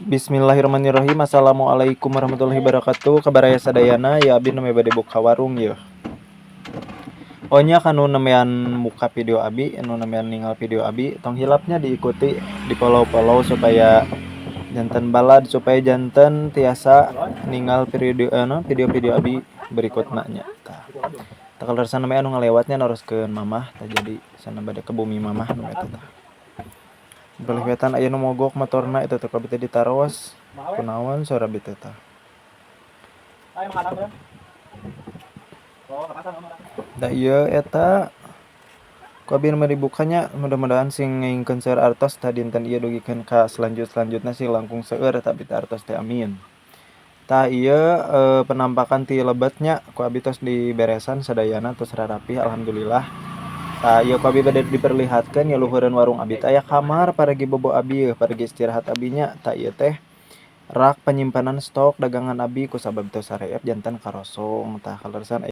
Bismillahirrahmanirrahim. Assalamualaikum warahmatullahi wabarakatuh. Kabaraya sadayana ya, abi nembe bade buka warung yeuh. Oh nya, kanu nembean muka video abi, anu nembean ningal video abi, tong hilap nya diikuti, di follow-follow supaya janten balad, supaya janten tiasa ningal video video-video abi berikutna nya. Tah, tah kaleresan namanya anu ngalewatnya naroskeun mamah tah, jadi sana bade ke bumi mamah nu eta tah. Palih wetan aya nu mogok motorna eta teh, ku abi teh ditaros kunaon saur abi teh tah. Da ieu eta ku abi nu dibukanya, mudah-mudahan sing ngaingkeun seueur artos tah dinten ieu dugikeun ka selanjut-selanjutna sing langkung seueur eta abi teh artos teh, amin. Tah, ieu penampakan ti lebetnya, ku abi tos diberesan sadayana, tos rarapih, alhamdulillah. Tah, ieu ku abi bade diperlihatkeun ya, luhureun warung abi teh aya kamar paragi bobo abi yeuh, paragi istirahat abi nya. Tah, ieu teh rak penyimpanan stok dagangan abi, ku sabab tos sareep janten karosong. Tah, kaleresan.